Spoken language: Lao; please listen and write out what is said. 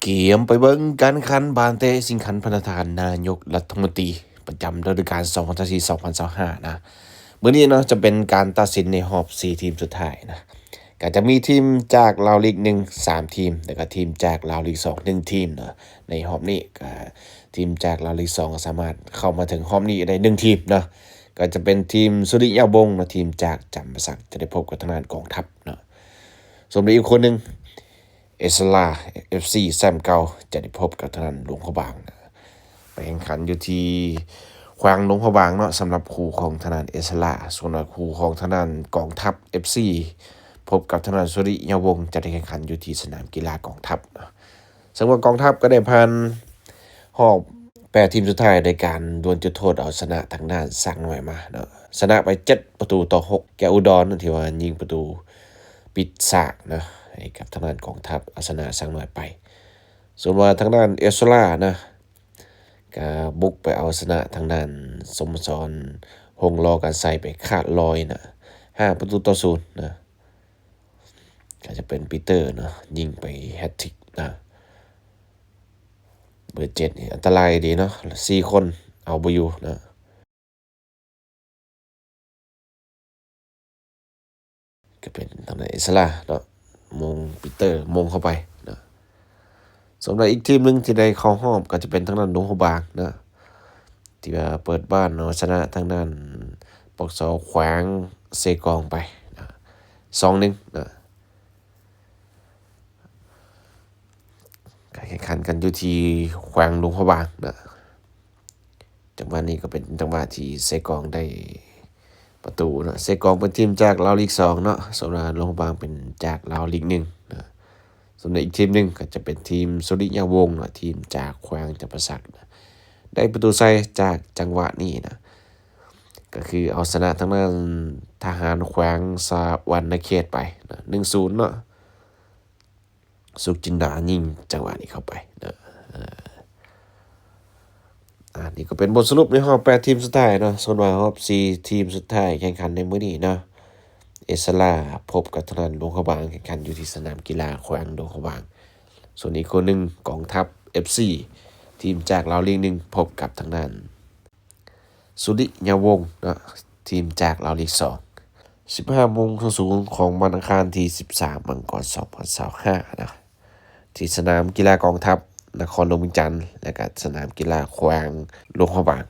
ກຽມໄປເບິ່ງການແຂ່ງຂັນບານເຕະຊິງຂັນພະນະທານນາຍົກລັດຖະມົນຕີ ປະຈຳລະດູການສອງພັນຊາວສີ່ ສອງພັນຊາວຫ້ານະ. ມື້ນີ້ເນາະ ຈະເປັນການຕັດສິນໃນຮອບສີ່ທີມສຸດທ້າຍນະ. ກໍຈະມີທີມຈາກລາວລີກໜຶ່ງ ສາມທີມ ແລ້ວກໍທີມຈາກລາວລີກສອງ ໜຶ່ງທີມເນາະ. ໃນຮອບນີ້ກໍທີມຈາກລາວລີກສອງກໍສາມາດເຂົ້າມາເຖິງຮອບນີ້ໄດ້ໜຶ່ງທີມເນາະ. ກໍຈະເປັນທີມສຸລິຍາວົງເນາະ ທີມຈາກຈຳປາສັກ ຈະໄດ້ພົບກັບທາງດ້ານກອງທັບເນາະ. ສ່ວນອີກຄົນໜຶ່ງ ເອສລາ ເອັຟຊີ ແຊ້ມເກົ່າ ຈະໄດ້ພົບກັບທາງດ້ານຫຼວງພະບາງນະ. ໄປແຂ່ງຂັນຢູ່ທີ່ແຂວງຫຼວງພະບາງເນາະ ສຳລັບຄູ່ຂອງທາງດ້ານເອສລາ. ສ່ວນວ່າຄູ່ຂອງທາງດ້ານກອງທັບ ເອັຟຊີ ພົບກັບທາງດ້ານສຸລິຍາວົງ ຈະໄດ້ແຂ່ງຂັນຢູ່ທີ່ສະໜາມກິລາກອງທັບເນາະ. ເຊິ່ງວ່າກອງທັບກໍໄດ້ຜ່ານຮອບແປດທີມສຸດທ້າຍ ໂດຍການດວນຈຸດໂທດເອົາຊະນະທາງດ້ານຊ້າງນ້ອຍມາເນາະ. ຊະນະໄປເຈັດປະຕູຕໍ່ຫົກ ແກ້ວອຸດອນ ທີ່ວ່າຍິງປະຕູປິດສາກເນາະ ໃຫ້ກັບທາງດ້ານກອງທັບເອົາຊະນະຊ້າງນ້ອຍໄປ. ສ່ວນວ່າທາງດ້ານເອສລານະ ກະບຸກໄປເອົາຊະນະທາງດ້ານສົມສອນ ຫົງລໍການໄຊ ໄປຂາດລອຍນະ ຫ້າປະຕູຕໍ່ສູນນະ. ກໍຈະເປັນປີເຕີເນາະ ຍິງໄປແຮັດທຣິກນະ. ເບີເຈັດນີ້ອັນຕະລາຍດີເນາະ ສີ່ຄົນເອົາບໍ່ຢູ່ນະ. ກໍເປັນທາງດ້ານເອສລາເນາະ ໂມງ ປີເຕີໂມງເຂົ້າໄປເນາະ. ສຳລັບອີກທີມໜຶ່ງທີ່ໄດ້ເຂົ້າຮອບ ກໍຈະເປັນທາງດ້ານຫຼວງພະບາງເນາະ ທີ່ວ່າເປີດບ້ານເອົາຊະນະທາງດ້ານປກສ ແຂວງເຊກອງໄປເນາະ ສອງໜຶ່ງເນາະ. ການແຂ່ງຂັນກັນຢູ່ທີ່ແຂວງຫຼວງພະບາງເນາະ. ຈັງຫວະນີ້ກໍເປັນຈັງຫວະທີ່ເຊກອງໄດ້ປະຕູເນາະ. ເຊກອງເປັນທີມຈາກລາວລີກສອງເນາະ ສ່ວນວ່າຫຼວງພະບາງເປັນຈາກລາວລີກໜຶ່ງເນາະ. ສ່ວນອີກທີມໜຶ່ງກໍຈະເປັນທີມສຸລິຍາວົງເນາະ ທີມຈາກແຂວງຈຳປາສັກ ໄດ້ປະຕູໄຊຈາກຈັງຫວະນີ້ນະ ກໍຄືເອົາຊະນະທາງດ້ານທະຫານແຂວງສະຫວັນນະເຂດໄປເນາະ ໜຶ່ງສູນເນາະ. ສຸກຈິນດາຍິງຈັງຫວະນີ້ເຂົ້າໄປເນາະ. ອາ ນີ້ກໍເປັນບົດສະຫຼຸບໃນຮອບແປດທີມສຸດທ້າຍເນາະ. ສ່ວນວ່າຮອບສີ່ທີມສຸດທ້າຍແຂ່ງຂັນໃນມື້ນີ້ເນາະ ເອສລາພົບກັບທາງດ້ານຫຼວງພະບາງ ແຂ່ງຂັນຢູ່ທີ່ສະໜາມກິລາແຂວງຫຼວງພະບາງ. ສ່ວນອີກຄູ່ໜຶ່ງ ກອງທັບ ເອັຟຊີ ທີມຈາກລາວລີກໜຶ່ງ ພົບກັບທາງດ້ານ ສຸລິຍາວົງເນາະ ທີມຈາກລາວລີກສອງ ສິບຫ້າໂມງຕຣົງຂອງວັນອັງຄານທີສິບສາມ ມັງກອນ ສອງພັນຊາວຫ້າເນາະ ທີ່ສະໜາມກິລາກອງທັບ ນະຄອນຫຼວງວຽງຈັນ ແລະກະສະໜາມກິລາແຂວງຫຼວງພະບາງ.